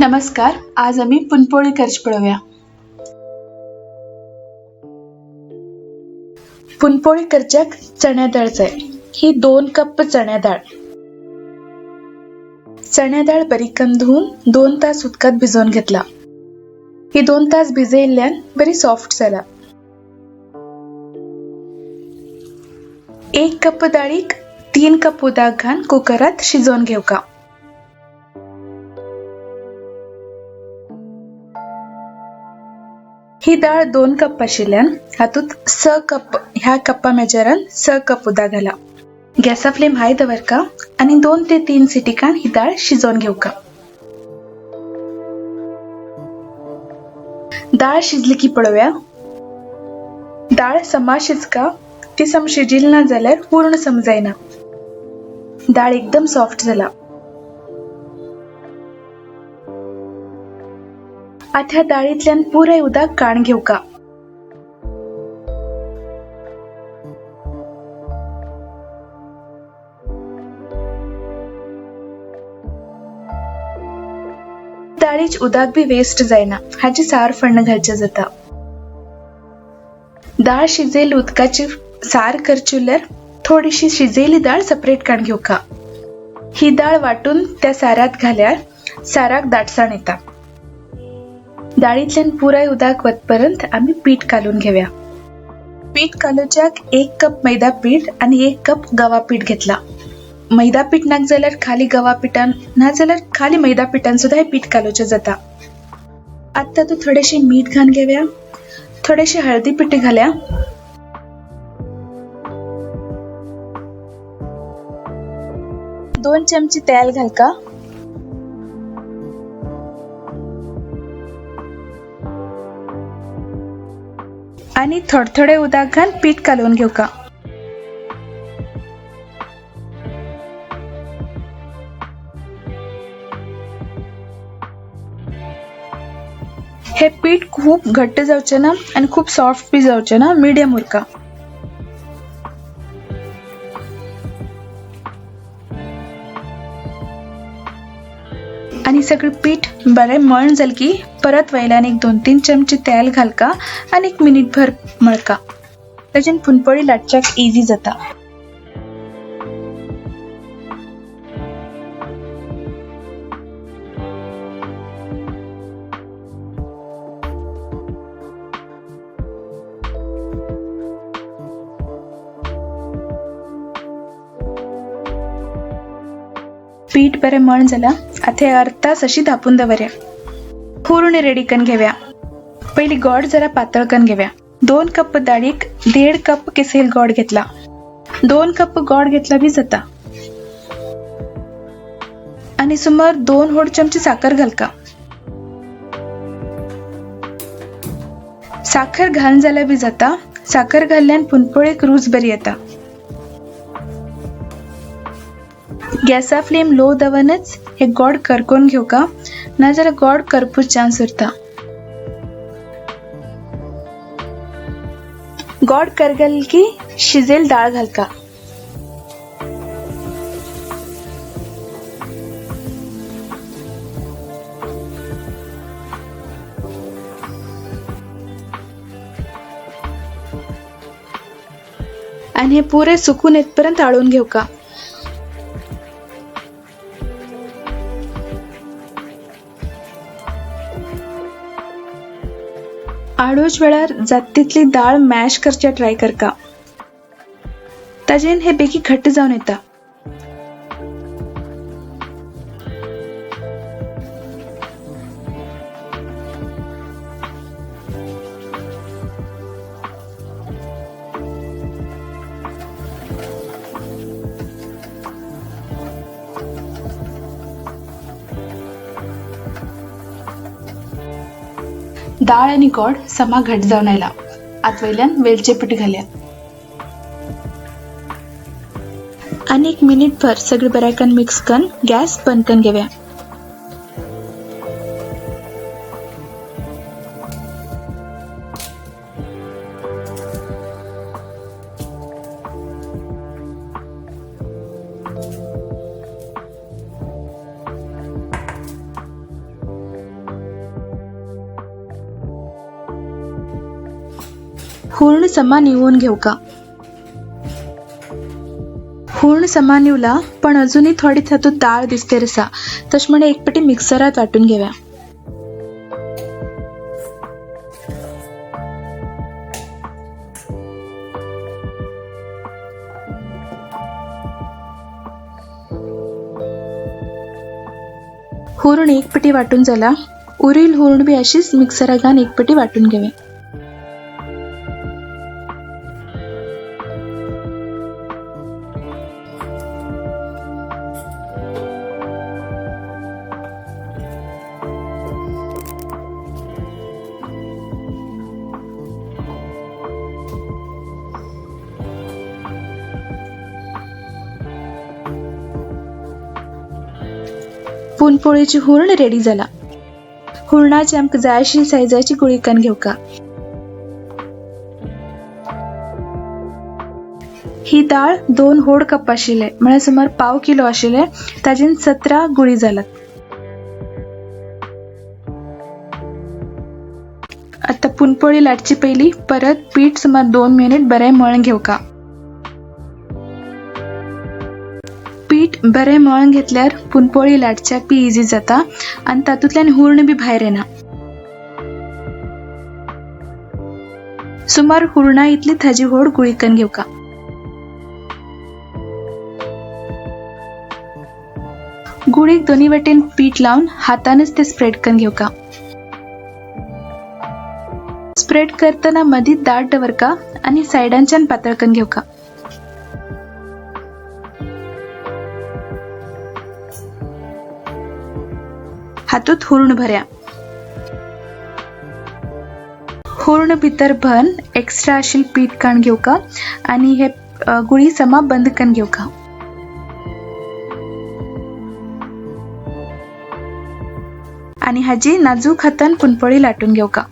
नमस्कार, आज आमी पुनपोळी करची पळोवया। पुनपोळी करच्याक चण्या दाळ जाय। ही 2 कप चण्या दाळ। चण्या दाळ बरीकन धुवन 2 तास उदकांत भिजोवन घेतला। ही 2 तास भिजयल्ल्यान बरी सॉफ्ट जाला। 1 कप दाळीक 3 कप उदक घालून कुकरात शिजोवन घेवका। ही दाळ 2 कप आशिल्ल्यान हातूंत 6 कप ह्या कप्पा मेजरान 6 कप उदक घाला। गॅसा फ्लेम हाय दवरका आनी 2 ते 3 सिटिकान ही दाळ शिजोवन घेवका। दाळ शिजली की पळोवया। दाळ समा शिजका, ती सम शिजिल ना जाल्यार पूर्ण सम जायना। दाळ एकदम सॉफ्ट जाला। आतां ह्या दाळींतल्यान पुराय उदक काण घेवका। दाळीच उदक बी वेस्ट जायना, हाची सार फण्ण घालचें जाता। दाळ शिजयल्ली उदकाची सार करची उरल्यार थोडीशी शिजयल्ली दाळ सेपरेट काण घेवका। ही दाळ वाटून त्या सारात घाल्यार साराक दाटसाण येता। दाळींतल्यान पुराय उदक वतपर्यंत आमी पीठ कालून घेवया। पीठ कालोवच्याक 1 कप मैदा पीठ आनी 1 कप गवा पीठ घेतला। मैदा पीठ नाक जाल्यार खाली गवा पिठान, ना जाल्यार खाली मैदा पिठान सुद्धा हे पीठ कालोवचें जाता। आतां तातूंत थोडेशें मीठ घालून घेवया, थोडेशें हळदी पीठ घाल्या, दोन चमचे तेल घालका, आनी थोडे थोडे उदक घालून पीठ कालोवन घेवका। हे पीठ खूब घट्ट जावचें ना आनी खूब सॉफ्ट बी जावचें ना, मिडियम उरका। आनी सगळें पीठ बरें मळण जालें की परत वयल्यान एक 2-3 चमचे तेल घालका आनी 1 मिनिटभर मळका। ताजेन पुनपोळी लाटच्याक इजी जाता। पीठ बरें मळण जाला। आतां हे अर्द तास अशी धापून दवरया। पूर्ण रेडी करून घेवया। पयली गोड जरा पातळ करून घेवया। 2 कप दाळीक 1.5 कप किसेल गोड घेतला। 2 कप गोड घेतला बी जाता। आनी सुमार 2 व्हड चमचे साखर घालका। साखर घालून जाल्यार बी जाता। साखर घाल्ल्यान पुनपोळेक रूच बरी येता। गॅसा फ्लेम लो दवरनच हे गोड करकोवन घेवका, नाजाल्यार गोड करपूच चान्स उरता। गोड करगल की शिजेल दाळ घालका। आणि हे पुरे सुकून येतपर्यंत आळून घेवका। आळूच वेळार जात तितली दाळ मॅश करच्या ट्राय करका, ताजेन हे बेगीन घट्ट जावन येता। दाळ आनी गोड समा घट जावन आयला। आतां वयल्यान वेलचे पीठ घालया आनी 1 मिनिटभर सगळें बऱ्याकन मिक्स करून गॅस बंद करून घेवया। हुर्ण समा निवून घेवका. हुर्ण समा निवला पण अजूनही थोडी तातूंत दाळ दिसतेर आसा, तशें म्हण एक पेटी मिक्सरात वांटून घेवया. हुर्ण एक पेटी वांटून जाला. उरील हुर्ण बी अशीच मिक्सराक घालून एक पेटी वांटून घेवया. पुरणपोळीची हुर्ण रेडी जाला. हुर्णाची आमकां जाय अशी सायजाची गुळी करून घेवका. ही दाळ 2 होड कप आशिल्ले, म्हळ्यार सुमार 1.5 किलो आशिल्ले, ताजेन 17 गुळी जालात. आतां पुरणपोळी लाटची पयली परत पीठ सुमार 2 मिनट बरें मळून घेवका. पीठ बरें मळून घेतल्यार पुरणपोळी लाटच्याक बी इजी जाता आनी तातूंतल्यान हुर्ण बी भायर येना. सुमार हुर्णा इतली ताजी होड गुळी करून घेवका. गुळीक दोन्ही वटेन पीठ लावन हातानच ते स्प्रेड करून घेवका. स्प्रेड करतना मदीं दाट दवरका आनी सायडांच्यान पातळ करून घेवका. हातूंत हुर्ण भरया. हुर्ण भितर भरून एक्स्ट्रा आशिल्लें पीठ काडून घेवका आनी हे गुळी समा बंद करून घेवका. आनी हाजी नाजूक हातान पुरणपोळी लाटून घेवका.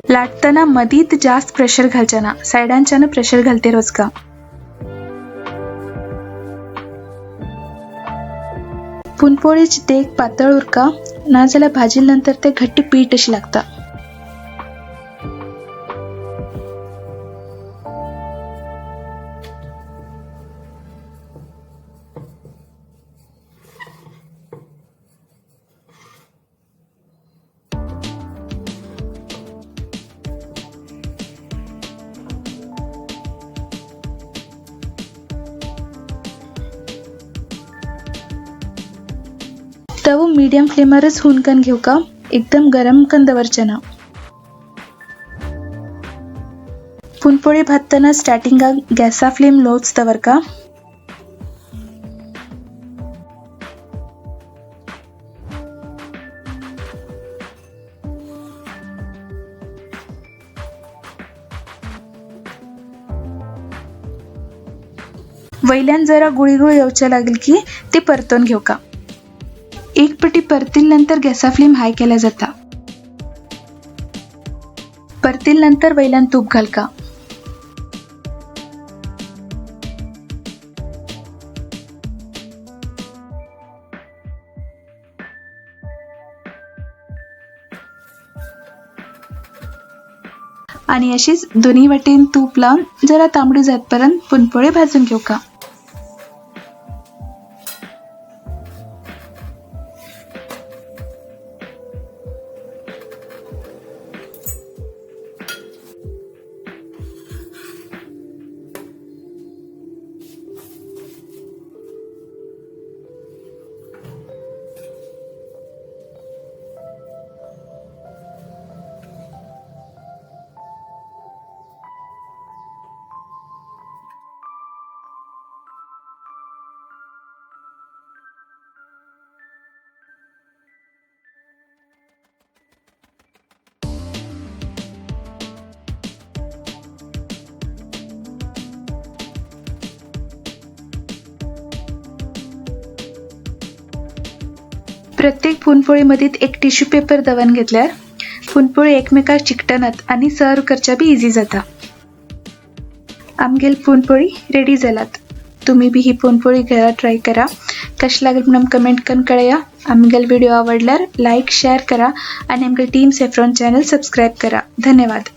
लाटतना मदींत जास्त प्रेशर घालचें ना, सायडांच्यान प्रेशर घालते रोजका. पुरणपोळीची देग पातळ उरका, नाजाल्यार भाजी नंतर ते घट्ट पीठ अशें लागता. तवो मीडियम फ्लेमारच हून करून घेवका, एकदम गरम करून दवरचें ना. पुरणपोळी भाजतना स्टार्टिंगाक गॅसा फ्लेम लोच दवरका. वयल्यान जरा गुळी गुळी येवचे लागली की ती परतून घेवका. एक पटी परतील नंतर गॅसा फ्लेम हाय केला जाता. परतील नंतर वयल्यान तूप घालका. आणि अशीच दोन्ही वाटेन तूप लावून जरा तांबडी जातपर्यंत पुरणपोळी भाजून घेवका. प्रत्येक पुरणपोळीमध्ये एक टिश्यू पेपर दवरून घेतल्यार पुरणपोळी एकमेकाक चिकटनात आनी सर्व करच्या बी इजी जाता. आमगेल पुरणपोळी रेडी जालात. तुम्ही बी ही पुरणपोळी घरा ट्राय करा. कशें लागलें म्हणून कमेंट करून कळया. आमगेलो व्हिडिओ आवडल्यार लायक, शेअर करा आणि आमगेले टीम सेफ्रॉन चॅनल सबस्क्राईब करा. धन्यवाद.